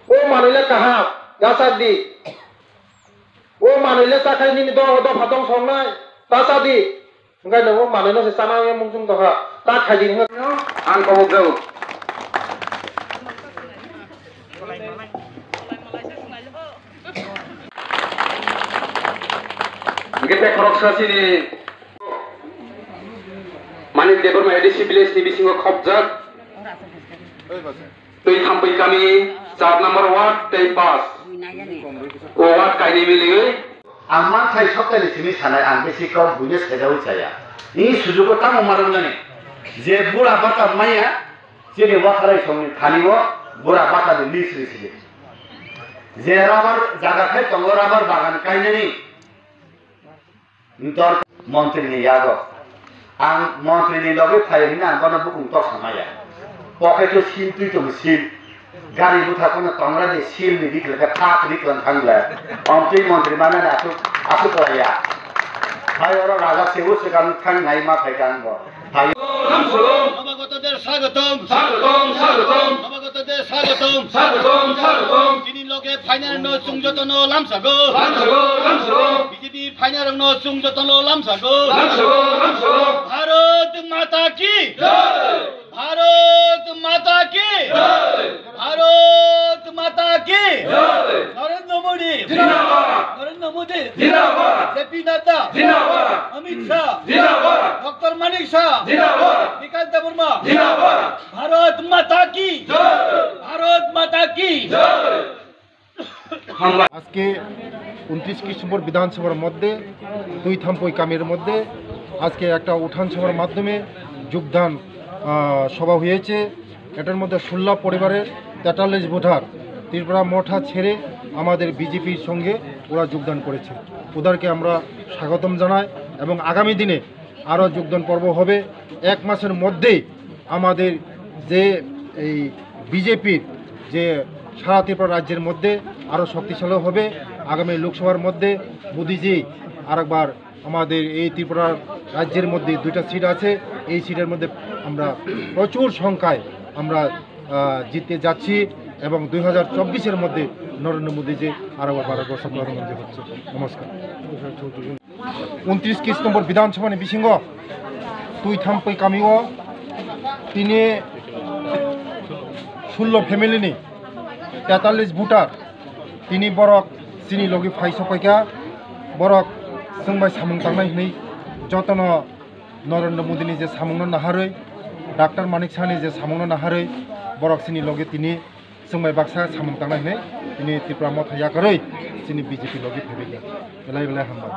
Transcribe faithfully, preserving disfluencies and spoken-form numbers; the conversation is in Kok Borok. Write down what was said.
O manwi le kaham, ya chak di. O manwi le chakhai nini do-, dopha dong songnai, ta cha di. Hwnkhe nwng o manwi no se chana wngya mung chwng tongkha, ta khai di hwnkhe. Ang kobok jago. Hwnkhe tei khoroksa chini Manik Debbarma A D C village ni bisingo khopjak. Twi Thampui kami char number ward tei pas. O ward kainwi miliwi. Ang manthai soktaini simi sanai, ang bisi kok buino sejaui chaya. Ni sujugo tamo marwknani? Je bura bata maya, chini watharai songni thani o bura bata ni list risi. Je rubber jaga khai tongo, rubber bagan kainani. Dor montri ni yago. Ang montri ni logi phai hwnwi ang bono bukung tok samaya. Pocket o sil twi tongo, sil. Gari bwtha kono tongra de sil ni dik lekha thak rik lang thang le. Om twi montri mana na asuk, asuk laya. Hai oro raja se usuk ang thang nai ma phai kang bo. Hai. Namagotoder swagotom. Swagotom, swagotom. Namagotoder swagotom. Swagotom, swagotom. Chini loge phainarokno chwng jotono lamsago. Lamsago, lamsago. B J P phainarokno chwng jotono lamsago. Lamsago, lamsago. Bharat Mata ki jai. Bharat Mata ki jai. Bharat Mata ki jai. Narendra Modi. Zindabad. Narendra Modi. Zindabad. J P Nadda. Zindabad. Amit Shah. Zindabad. Doctor Manik Shah. Zindabad. Vikas Debbarma. Zindabad. Bharat Mata ki jai. Bharat Mata ki jai. আজকে ঊনত্রিশ কৃষ্ণপুর বিধানসভার মধ্যে দুই থাম্পই কামির মধ্যে আজকে একটা উঠান সভার মাধ্যমে যোগদান, আহ, সভা হয়েছে। এটার মধ্যে ষোলো পরিবারের তেতাল্লিশ ভোটার ত্রিপুরা মথা ছেড়ে আমাদের বিজেপির সঙ্গে ওরা যোগদান করেছে। ওদেরকে আমরা স্বাগতম জানাই এবং আগামী দিনে আরও যোগদান পর্ব হবে। এক মাসের মধ্যেই আমাদের যে এই বিজেপির যে সারা ত্রিপুরা রাজ্যের মধ্যে আরও শক্তিশালী হবে। আগামী লোকসভার মধ্যে মোদিজি আরেকবার আমাদের এই ত্রিপুরা রাজ্যের মধ্যে দুইটা সিট আছে, এই সিটের মধ্যে আমরা প্রচুর সংখ্যায় আমরা, আহ, জিততে যাচ্ছি এবং দুই হাজার চব্বিশের মধ্যে নরেন্দ্র মোদিজি আরেকবার ভারতবর্ষ প্রধানমন্ত্রী হচ্ছে। নমস্কাar. Untris kis nombor Bidhan Sabha ni bisingo Twi Thampui kami o tini sullo family ni tetallis voter tini borok chini logi phai sokpaikha, borok chwng bai samung tangnai hwnwi jotono Narendra Modi ni je samung no naharwi, Doctor Manik Saha ni je samung no naharwi borok chini logi tini chwng bai baksa samung tangnai hwnwi tini Tripura motha yakarwi chini B J P logi phaibaikha. Belai belai hambai.